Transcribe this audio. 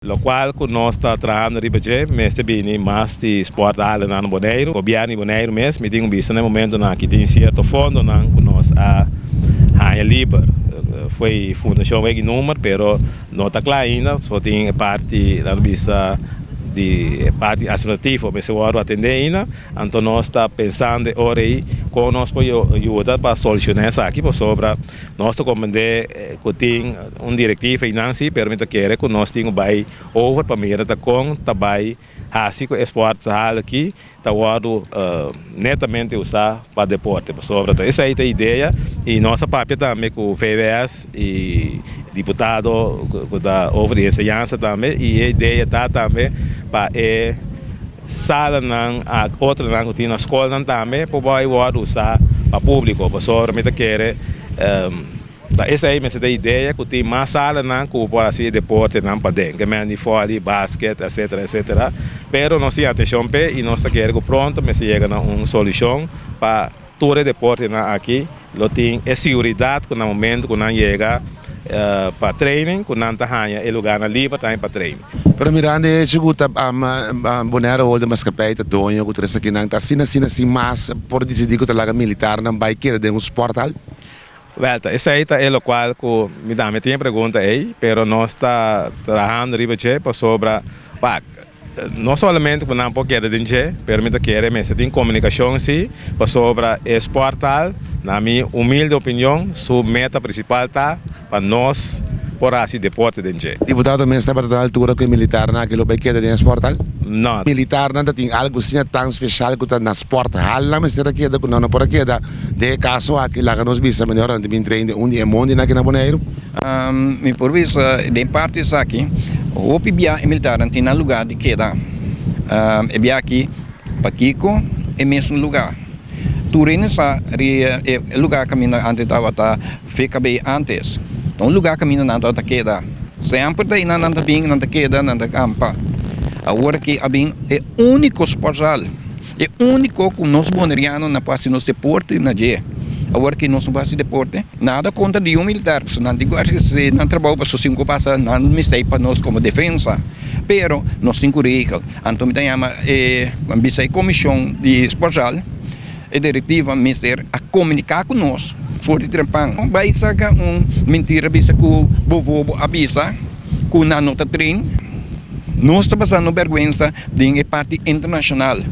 Lokual ku nos ta trahando riba dje, mester bini mas di sporthalnan na Boneiru. Gobièrnu di Boneiru mes, mi tin un bista na e momentonan aki tin sierto fondonan ku nos a haña liber fo'i Fundashon Wega i Number, pero no ta kla ainda, so tin e parti, laga bisa, di e parti administrativo mester wòrdu atendé ainda. Anto nos ta pensando e ora ei kon nos por yuda pa solushoná esaki, pasobra nos ta comprende cu tin un directiva eynan si, pero mi ta kere cu nos tin cu bay over pa mira ta con ta bay haci cu e sportzaal aki ta wordo netamente usa pa deporte, pasobra ta esey ta idea y nos a papia tambe cu VWS y diputado cu ta over di enseñansa tambe y e idea ta tambe pa e salanan ak otronan ku tin na skolnan tambe por bai wòrdu usá pa públiko, pasobra mi ta kere ta esei mester ta idea ku tin mas salanan ku por hasi e deportenan paden, ke men di vòli, basket, etsetera, etsetera. Pero nos tin atenshon p'e i nos ta kere ku pronto mester yega na un solushon pa tur e deportenan aki lo tin e siguridat ku na momento ku nan yega pa training ku nan ta haña e lugarnan liber tambe pa train. Pero mirando e hecho ku ta Bonaire Holding Maatschappij ta doño ku tur esakinan ta asina asina sin mas por disidí ku ta laga militarnan bai keda den un sporthal? Wèl, ta esei ta e lokual ku mi tambe tin e pregunta ei, pero nos ta trahando riba dje pasobra wak No solamente ku nan por keda den dje, pero mi ta kere mester tin komunikashon si, pasobra e sporthal, na mi humilde opinion, su meta prinsipal ta pa nos por hasi deporte den dje. Diputado mes tabata ta altura ku e militarnan aki lo bai keda den e sporthal? No. Militarnan ta tin algu asina tan speshal ku ta na sporthal nan mester a keda ku nan no por a keda den e kaso aki? Laga nos bisa meneor nan ta bin train den un di e mondinan aki na Boneiru. Mi por bisa den parti esaki hopi bia e militarnan tin nan lugar di keda. E bia aki pakiko e mesun lugar. Tur hende sa ri e lugar kaminda antes tabata VKB antes. Ta un lugar kaminda nan tabata keda. Semper ta einan nan ta bin, nan ta keda, nan ta kampa. Awor aki a bin e uniko sportzaal. E úniko ku nos bonerianonan por hasi nos deporte na dje. Awor ki nos no por hasi deporte, nada kontra di un militar, pasobra nan tin ku ehersé nan trabou pasobra si un ku pasa nan mester ei pa nos komo defensa. Pero nos tin ku regel. Anto mi ta yama e bisa e komishon di sportzaal, e direktiva mester a komuniká ku nos for di trempan. No bai saka un mentira bisa ku bovobo a bisa ku nan no ta train. Nos ta pasando bèrgwensa den e parti internashonal.